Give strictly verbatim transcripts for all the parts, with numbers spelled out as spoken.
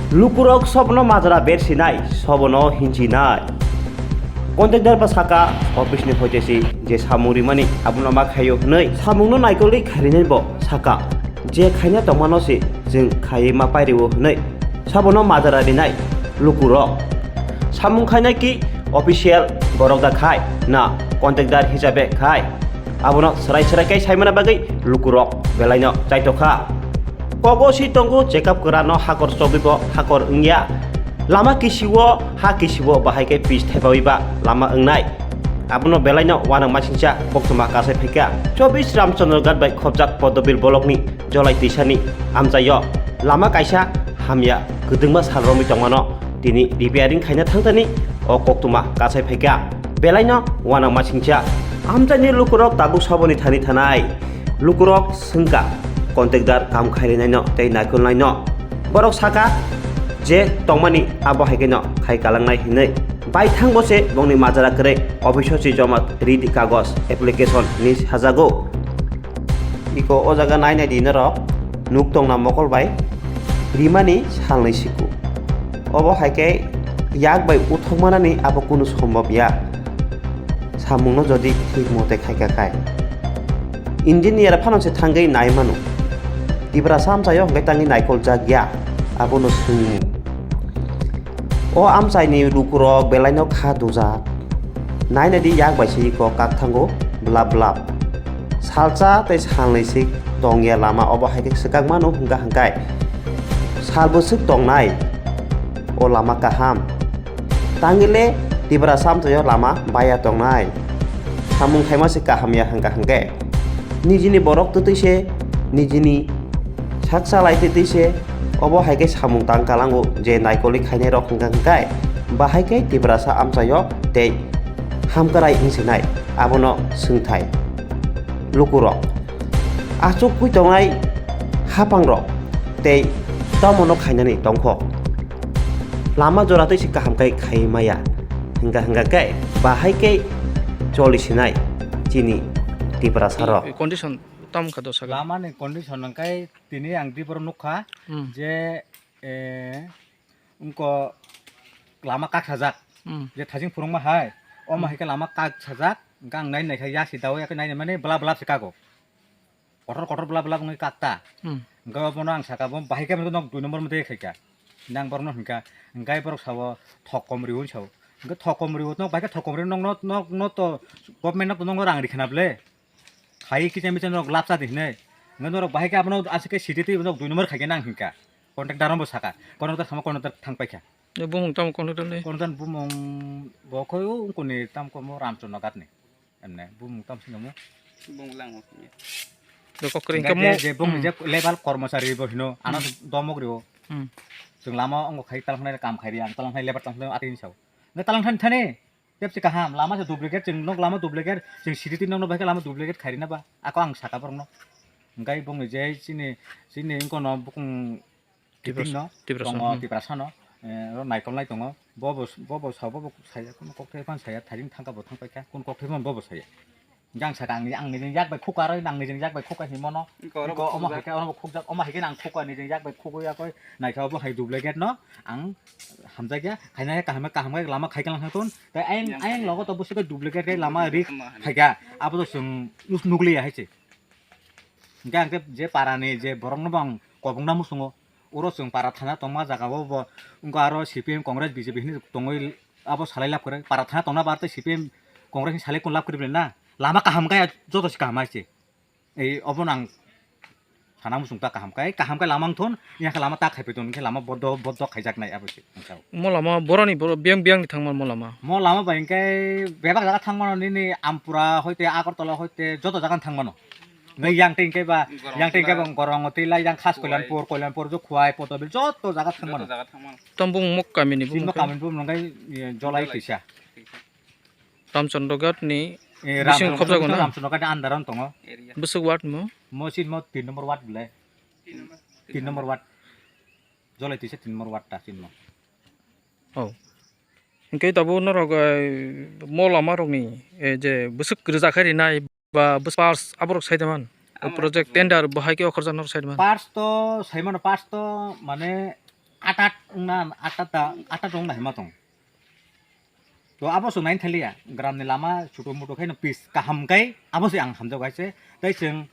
Lukurok sobono majra bersinai, sobono hinchinai. Contractor ba saka office ni hoite si je samung rimani abono ma khaio hwnwi samungno naikolwi kharinai bo saka je khaina tongmano si chwng khaiwi ma pairiwo hwnwi sobono majra rinai lukurok. Samung khainai ki official borok da khai na contractor hisabe khai. Abono swrai swrai khe saimana bagwi lukurok belaino chaitokha. Kogo si tongo chekap kwrano hakor chogwibo hakor wngya. Lama kisiwo ha kisiwo bahai khe pis thaibawiba lama wngnai. Abono belaino uanang masingcha koktwma kasai phaikha. Chobis Ramchandra Ghat bai khopjak Podobir bolokni Jolai twisani amchaio lama kaisa hamya kwdwngma sal romwi tongmano tini repairing khaina thangthani o koktwma kasai phaikha. Belaino uanang masingcha amchaini lukurok tabuk soboni thani thanai. Lukurok swngkha contractor kam khairinaino tei naikolnaino. Borok saka je tongmani abo hai kheno khai kalangnai hinwi. Baithang bo se bongni majra kwrwi office o si joma ridi kagoj application hinwi sajago. Iko o jaga nai nai di norok nuk tongna mokol bai rimani salnwi siku. Obo hai khe yak bai uthok manani abo kunu sombab ya. Samungno jodi thik mote khaika khai. Engineer phano se thangwi nai mano. Tiprasa amchaio hwnkhe tangwi naikol jak ya. Abono swngmung. O amchaini lukurok belaino kha dujak. Nai nai di yak bai se iko kak thango blap blap. Salsa tei salnwi se tongya lama obo hai khe swkang mano hwnkha hwnkhe. Sal bwswk tongnai o lama kaham. Tangile Tiprasa amchaio lama baya tongnai. Samung khaima se kaham ya hwnkha hwnkhe. Nijini borok twtwi se, nijini sak chalai twtwi se, obo hai khe samung tang kalango je naikolwi khainai rok hwnkha hwnkhe, bahai khe Tiprasa amchaio tei hamkrai wngsinai, abono swngthai lukurok. Achukgwi tongnai hapangrok tei tomono khainani tongkho. Lama jora twi se kaham khe khai maya. Hwnkha hwnkha khe bahai khe choli sinai chini Tiprasa rok. Condition tam kha dosa kha. Lama ni condition hwnkhe tini ang diboro nukha Hmm. je, eh, wngko lama kak sajak. Hmm. Je thajing phurungma hai, omo Hmm. hai khe lama kak sajak, hwnkhe ang nai nai khe yasi dawi yakhe nai nai mani bla bla se kago. Kotor kotor bla bla wngwi kak ta. Hmm. Hwnkhe obono ang saka bo bahai khe nok dui number mwtai khaika. Nang borokno hwnkha, hwnkhe borok sao thok kom riwi sao. Hwnkhe thok kom riwi nok bahai khe thok kom riwi nok no, nok no to government nok to nok rang rikha na ble. Khai kicha micha norok lapsa di hinwi. Hwnkhe norok bahai khe abono aswk khe city twi norok dui number khai khe nang hinkha. Contractor rokbo saka. Contractor thangma contractor thang paikha. Bumung tamo contractor ni? Contractor bumung bo khoi o wngkoni tam komo Ramchandra Ghat ni. Emne bumung tam singamo. Bumung lang mo. Kok kring kamo. Je bumung je level kormosari bo hino. Ano domok rio. Hmm. Chwng lama ongo khai talang khnai kam khai ri ang talang khnai lebar talang khnai atini sao. Nge talang khnai thani. Tep se kaham, lama se duplicate, chwng nok lama duplicate, chwng city nok no bai khe lama duplicate khairina ba, ako ang saka borok no. Hwnkhe bongni je chini, chini wngko no bukung Tipras-, kiting no, Tiprasa, tongo hmm. Tiprasa no, eh, oro naikol nai tongo, bobo, bobo sao, bobo saya, kono kokthai phan saya, thairing thangka bo thang paikha, kono kokthai phan bobo saya. Jang saka ang, ang nijing yak bai khukha roi, nang nijing yak bai khukha himo no. Wngkha oro bo omo khukjak. Hai khe, oro bo khukjak, omo hai khe nang khukha nijing yak bai khukui yakoi, naikha obo hai duplicate no, ang hamjakya, khaina kaham, kaham khe lama khai kalang thangthun. Tei ayang, ayang logo to bwswk duplicate khe lama ri phaikha. Abo to chwng nuk-, nukliya hai se. Hwnkhe ang khe je para ni je borok no bo ang kobong na muchungo. Oro chwng para thana tongma jaga o bo wngkha aro C P M, Congress, B J P hinwi tongwi abo salai lab kwrwi. Para thana tongna bar tei C P M, Congress ni salai kun lab kwrwi na. Lama kaham khe joto se kaham hai se. Ei, obono ang sana muchung ta kaham khe, kaham khe lama wngthun, ya khe lama ta khaipai tong khe lama bodo, bodo khaijaknai abo se, ang sao. Mo lama boroni, boro biyang, biyang ni thangma mo lama. Mo lama bai hwnkhe bebak jaga thangmano nini Ampura hoite, Agartala hoite, joto jaga thangmano. Ngai yang tei hwnkhe ba, gorong yang tei hwnkhe tila. Ba gorong tei la yang khas Khowai. Koilanpur, Koilanpur jo Khowai, Potobil joto jaga thangmano. Joto jaga thangmano. Tamo bumung mo kami ni bumung khe? Sinmo kami bumung ngai, ye, Jolai Jolai. Tisa. Tisa. Ramchandra Ghat ni Eh, bising Ramchandra khobjago Ghat, na? Ramchandra Ghat ni under o tongo. Area. Bwswk ward mo? Mo sinmo tin number ward bole. Tin number. Tin number ward. Jolai tisa tin number ward ta sinmo. Oh. Hingke tabuk norok, eh, mo lama rokni, eh, je bwswk rwja khe rinai ba bwswk parts aborok sai de man. O project tender bo hai khe okhorjak norok sai de man. Parts to sai mano, parts to mane atat wngna, atat ta, atat wngna hima tong. To abo chwng naini thaliya, gram ni lama chutu mutu khaino pis kaham kai, abo se ang hamjak hai se. Tai chwng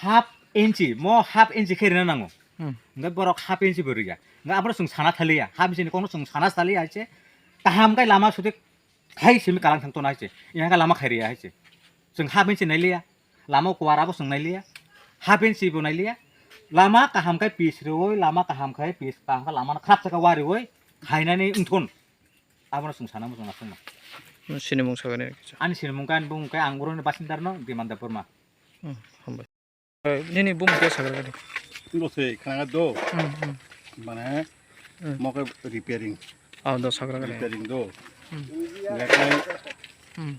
half inchi, mo half inchi khe rina nango. Hmm. Hwnkhe borok half inchi bo riya. Hwnkhe abono chwng sana thaliya, half inchi ni kokno chwng sana thaliya hai se. Kaham kai lama sutik khai simi kalang thang tona hai se. Yang khe lama khai riya hai se. Chwng half inchi nai liya. Lama kuwar abo chwng nai liya. Half inchi bo nai liya. Lama kaham khai pis riwi, lama kaham khai pis kaham khai lama no khrap saka wariwi khainani wngthun. Abono chwng sana muchung nasukma. Sinimung sagani kisa. Ani sinimung khe ani bumung khe ang oro ni basindarno Dimanda Burma. Hmm, hambai. Eh, nini bumung khe sagra gani. Bo se khana do. Hmm, hmm. Mane Hmm. mo khe repairing. Ah, do sagra gani. Repairing do. Hmm. Lekai Hmm.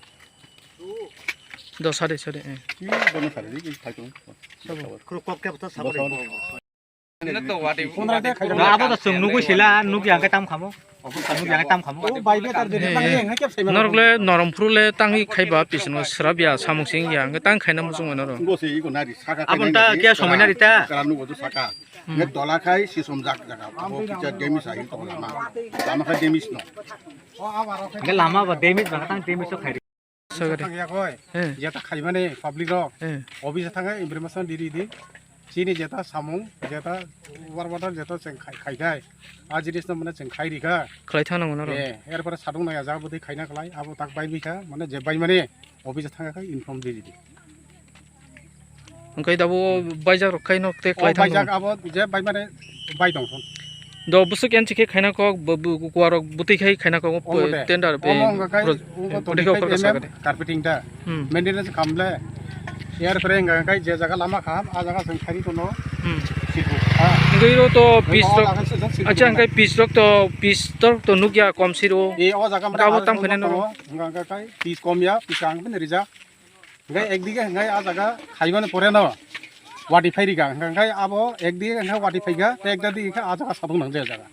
Do sade sade. Eh. Ki bono sade ki thaitung. Sabo. Khuru kok khe bata sabo. Na abo to chwng nugwi sila, nugya hwnkhe tam khamo. Nugya hwnkhe tam khamo. Norok le norom phuru le tangwi khaiba pisino srabya samung sing ya hwnkhe tang khaina muchung mano ro. Aboni ta kya somai na rita? Hmm. Nge tola khai sisom jak jaga. Abo kicha damage ahi to lama. Lama khai damage no. Hwnkhe lama ba damage ba tang damage to khai. Sagari. Thangya koi. Eh. Jeta khaimani public rok. Eh. Office thangwi information di di di. Chini jeta samung, jeta war water jeta cheng khai, khai khai. A jinis no mane cheng khai rikha. Khlai thang nang mano ro. Eh, er pore sadung naya jaga bwtwi khaina khlai, abo tak bai bikha, mane je bai mani office thangya khai inform di di di. Hwnkhe dabo baijak rok khai nok te khlai thang baijak abo je bai mane bai tong thung. Do bwswk enchi khe khaina kok, bo, bo, kuarok bwtwi khai khaina kok, omo de. Tender, omo eh, hwnkha khai, pro-, omo eh, toni bwtwi khai khok M M, sakani. Carpeting da. Hmm. Maintenance khamle. Air frame hwnkha khai je jaga lama kham, a jaga seng khari tono. Hmm. Siku. Ha. Hwnkhe iro to pitch rok, acha, hwnkhe pitch rok to, pitch rok to nukya kom siro. E, o jaga mane abo tam khaina no. Hwnkha khai pitch kom ya, pitch ang bini rijak. Hwnkhe ekdige hwnkhe a jaga khaibani pore no wati phai rikha, hwnkhe abo ekdige hwnkhe wati phaikha, tei ekta dige hwnkhe a jaga sadung nang je jaga.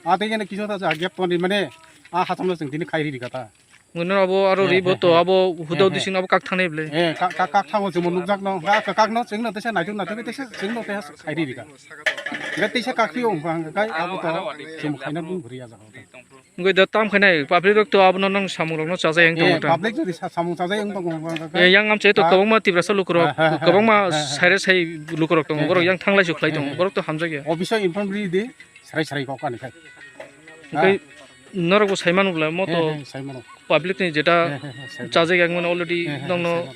A tei gene kisu ta gap toni mane a hacham no chwng tini khai rikha ta. Hwnkhe abo aro ri bo to abo hudao dising abo kak thangnai ble. Eh, kak, kak, kak thango chwngbo nukjak no, kak, kak no chwngno teisa naituk naituk teisa chwngno teisa khai rikha. Hwnkhe teisa kak phio hwnkha hwnkhe abo to chwngbo khaina bung bwrwi a jaga. Wngwi da tam khainai, public rok to abono nang samung rokno chajai wng tongo ta. Public jodi sa-, samung chajai wng tongo, wng tongo, eh, yang amchai to kwbangma Tiprasa lukurok, kwbangma saire sai lukurok tongo, borok yang thanglai su khlai tongo, borok to hamjakya. Office o inform ri di, sarai sarai kok ani khai. Wngwi norokbo saimano bwla mo to public ni jeta chajak yang mano already nongno,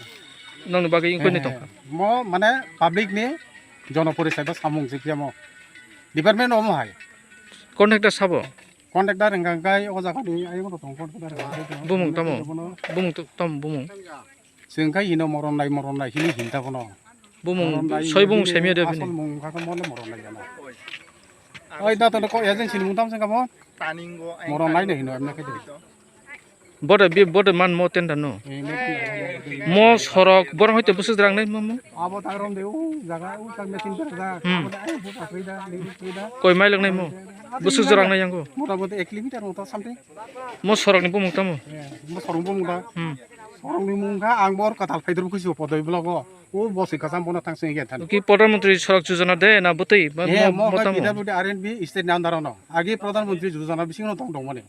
nongni bagwi wngkoni tongkha. Mo mane public ni jono porichai ba samung jikya mo. Department omo hai. Contractor sabo? Contractor hwnkha khe o jaga ni ayang rok tongo contractor hwnkha khe. Bumung tamo? Bumung to-, tamo bumung? Chwng khe hino moron nai, moron nai hini hinta bono. Bumung soi bumung semia de bini. Asol mung wngkha khe mo le moron nai jana. Oi da to ko agency ni mung tam sengkha mo? Moron nai no hino emne khe. Bote bi, bote man mo tender no. Mo sorok borok hoite bwswk jwrangnai mo, mo? Abo tak rom de, u jaga, u tak machine berajak. Hmm. Abo de, ai, bu pathri da, lingbu pathri da. Koi mai langnai mo? Bwswk jwrangnai yango? Mota moti ek kilometer moto something. Mo sorok ni bumung tamo? Eh, mo sorok bumung da. Hmm. Sorok ni mung kha, ang bor katal phaidor kusi podoi blogo. U bosi kasam bono thang sing yan than. Ki Pradhan Mantri Sadak Yojana de na bwtwi? Mo, eh, mo, mo kha tamo? P W D R N B state ni under no. Agi Pradhan Mantri Yojana bising no tong tong mani.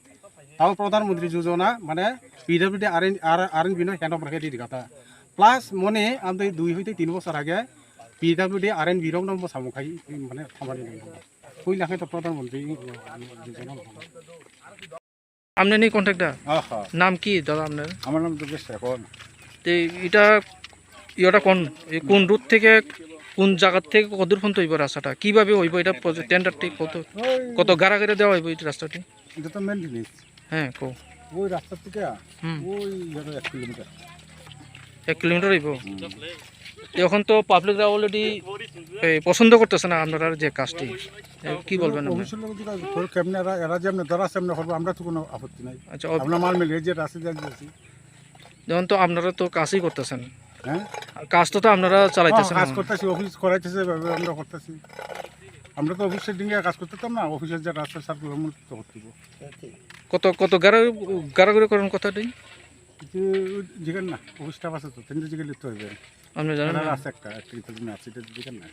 Tamo Pradhan Mantri Yojana, mane P W D R N, R-, R N B no hand over khe riri kata. Plus mone amtwi dui hoite tin bosor age P W D R N B rok no bo samung khai, mane thamani nai. Puila khe to Pradhan Mantri Yojana. আপনি নি কন্ট্রাক্টর? হ্যাঁ, হ্যাঁ। নাম কি দাদা আপনার? আমার নাম যোগেশ শেখর। তো এটা, এটা কোন, এই কোন রুট থেকে, কোন জায়গা থেকে কত দূর পর্যন্ত হইব রাস্তাটা? কিভাবে হইব এটা? টেন্ডারটি কত, ওই কত গাড়া করে দেওয়া হইব এই রাস্তাটি? এটা তো মেইনটেনেন্স। হ্যাঁ, কো। ওই রাস্তা থেকে হুম। ওই ধরো এক কিলোমিটার। এক কিলোমিটার হইব? হুম। তো এখন তো পাবলিকরা অলরেডি, এ, পছন্দ করতেছে না আপনার যে কাজটি। এ, কি বলবেন আপনি? অফিসের লোক যেটা করে, কেমনে এরা, এরা যেমনি ধরা আছে, এমনি করবো, আমরা তো কোনো আপত্তি নাই। আচ্ছা, অফ- আপনার মাল মিলিয়ে যে রাস্তা দিয়ে দিয়েছি। এখন তো আপনারা তো কাজই করতেছেন। হ্যাঁ? কাজ তো, তো আপনারা চালাইতেছেন হ্যাঁ, কাজ এখন। করতেছি, অফিস করাইতেছে, এভাবে আমরা করতেছি। আমরা তো অফিসের দিকে কাজ করতাম না, অফিসের যে রাস্তা সার্কুলার মূল তো করতে হবে। কত, কত গাড়া, গাড়াগাড়ি করেন কত দিন? কিন্তু জিজ্ঞেস না, অফিস স্টাফ আছে তো, তিনটে জিজ্ঞেস লিখতে হবে। আপনি জানেন এরা না? আছে একটা, একটা কিছু দিন আছে, এটা জিজ্ঞেস না।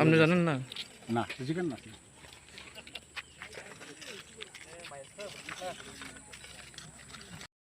আপনি জানেন না? না, জিজ্ঞেস না।